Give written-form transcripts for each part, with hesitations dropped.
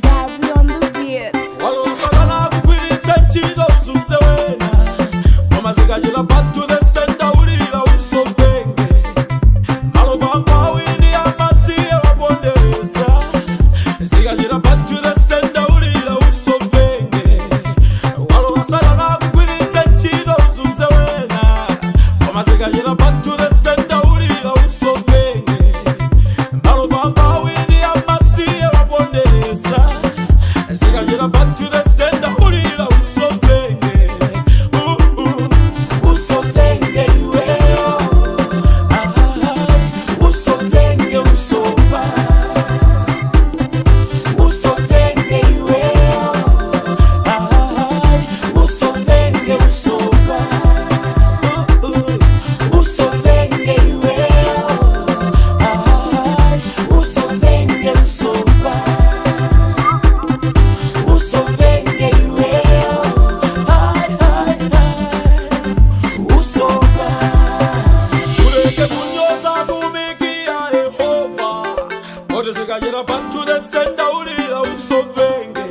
Gabby on the beat. Walosakana kugwiritsa ntchito uzunze wena koma zikachita back to the sender ulira usovenge malova ampawini amasiye wapondereza zikachita back to the sender ulira usovenge walosakana kugwiritsa ntchito uzunze wena koma zikachita back to the sender ulira usovenge malova ampawini amasiye wapondereza zikachita back to the sender ulira usovenge. Usovenge iweyo. Ah, usovenge usova usovenge iweyo. Ah, usovenge usova usovenge iweyo. Ah, usovenge usova usovenge iweyo. Ai, ai, ai, usova uleke kunyoza kumikia Yehova koti zikachita back to the sender ulira usovenge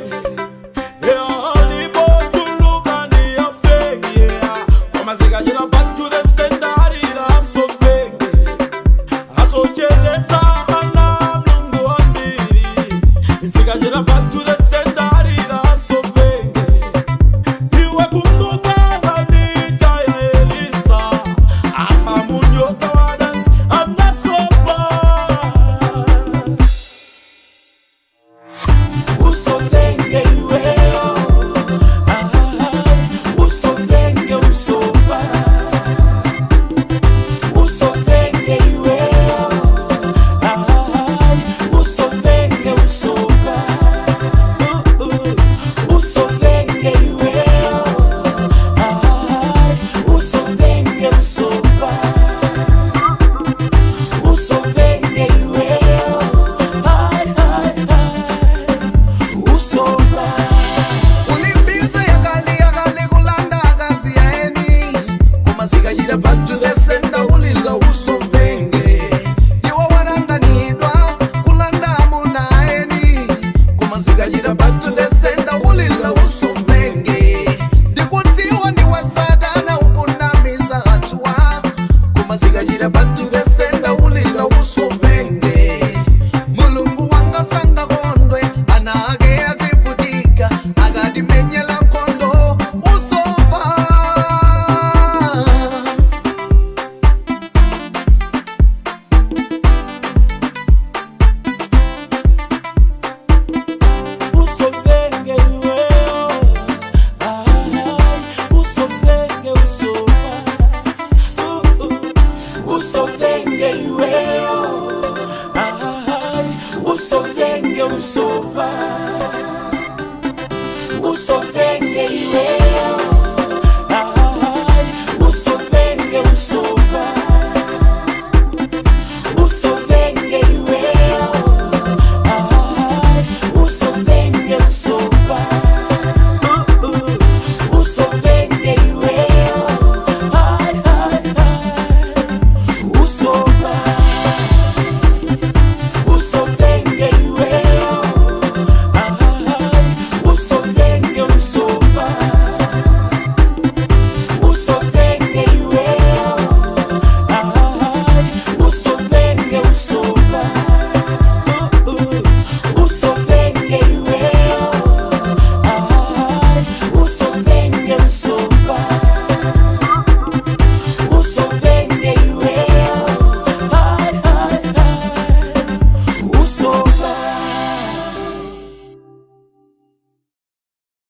alipotuluka ndiyafeki koma zikachita back to the sender alira asovenge asocheletsa ana mlungu ambiri zikachita back to the sender alira asovenge iwe kumbuka ngalita ya Elisa akamunyoza wadansi anasofa usovenge iweyo. Ah, usovenge usova usovenge iweyo. Ah, usovenge usova usovenge iweyo. Ah, usovenge usova usovenge iweyo. Ai, ai, ai, usova. Ulimbize yakali yakali kulanda akasiyaeni kumazikachita back to the sender ulila usovenge iwo waranganidwa kulanda amunaeni kumazikachita back to the sender ulila usovenge ndikudziwa ndiwe satana ukunamisa anthuwa kumazikachita back to the sender ulila usovenge mulungu wanga sangakondwe ana ake adzivutika akatimenyela nkhondo usova. Usovenge iweyo. Ai, usovenge usova usovenge iweyo. Ai, usovenge usova usovenge iweyo.